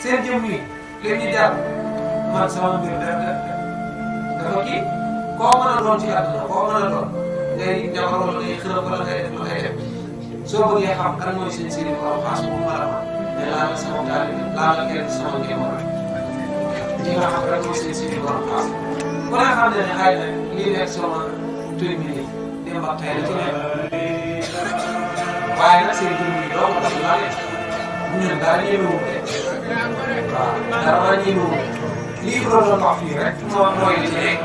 seen jëm yi leen ñu jàpp man sama mbir dafa kii koo mën a doon ci àdduna koo mën a doon ngay jabar wala ngay xërëm wala ngay def la ngay def soo bëggee xam kan mooy seen sëriñ borom xaas moom mën a man mais laal sama taalibe laal kenn sama njaboot di nga xam kan mooy seen sëriñ borom xaas ku ne xam ne ne xëy na lii nekk sama tur bi nii démb ak tey la ci nekk waaye nag seen jëm yi doo ko def laa leen ñun daal ñemewu de waaw dara ñemewu lii ko doon wax fii rek mooy li ci nekk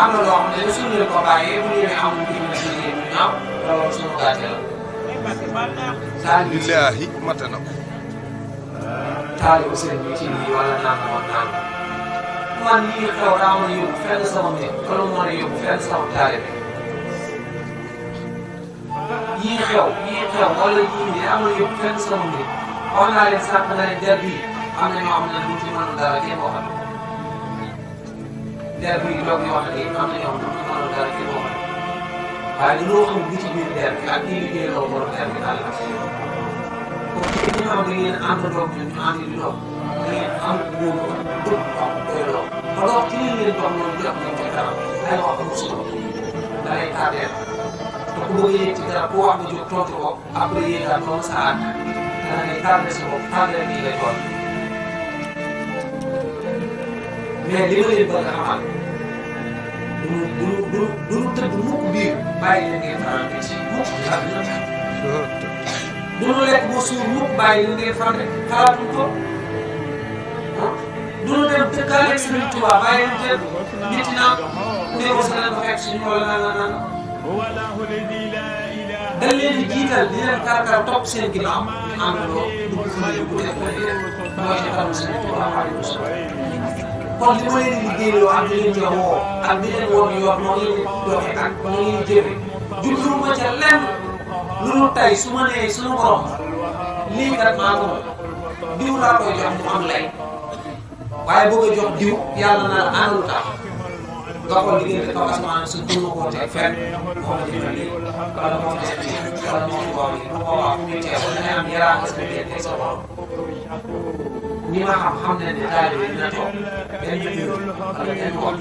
am na loo xam ne suñu leen ko bàyyee bu ñëwee am lu ñu ci liggéey ñu ñaaw loolu suñu gàcce la. billaahi mate na ko. taalibu sëriñ bi ci lii wala naan man lii xew daa mën a yóbbu fenn sama mbir wala mu mën a yóbbu fenn sama taalibe yii xew wala yii nii am na yóbbu fenn sama mbir wax naa leen sànq na leen der bii am na ñoo xam ne duñ ci mën dara kenn waxal der bii doog ñu wax nii am na ñoo xam ne duñ ci mën dara kenn waxal waaye dañoo xam li ci biir der bi ak kii liggéey loo borom der bi daal la kon ñi nga xam da ngeen ànd doog ñun ñu ànd di doog da ngeen am góor dëgg wax doy doog ba doog ci lii ngeen dox noonu jox nañ ci kanam ay wax ko solo da lay tardeel te ku bëgg a yéeg ci dara ku wax nga jóg tontu ko après yéegaat noonu sa àgg da ngay tardé sa bopp tardé bii lay doon mais li ma leen bëgg a xamal du tëdd mukk biir bàyyi leen ngeen faral di ci mukk ak du nu lekk boo suur mukk bàyyi leen ngeen faral di xalaatuñ ko du nu dem tëkkaaleeg Sëriñ Tuubaa bàyyi leen teel nit naa néew si leen ko fekk suñu wala naan dañ leen di jiital di leen kàrkar topp seen ginnaaw ñu àndandoo dugg fu ñu dugg def mooy defaru Sëriñ Tuubaa Xaadimu Rasuul kon li ma leen di liggéeyaloo ak li leen jox woo ak li leen woon yor moo ngi leen doxee ak moo ngi leen jëfee jubluwuma ca lenn lu dul tey su ma nee suñu borom lii kat maa ko diw laa koy jox mu am lay waaye bëgg a jox diw yàlla na la ana lu tax nga xool diggante kaw asamaan su dul ma koo teg fenn moo ma defal lii wala moo def lii wala moo ko lii bu boobaa fu muy teewoo da ngay am yaraa nga sa diggante sa borom ñi ma xam ne ne taalibe dina toog benn jiw wala benn wol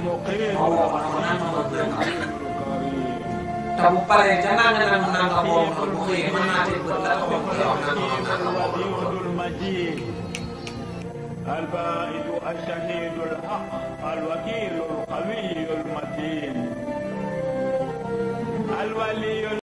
moo woo ko dama naan ma mën a te bu paree ca nanga boobu noonu bu xëyee mën naa teg bët la taxaw koy wax nanga boobu البائد الشهيد الحق الوكيل القوي المتين الولي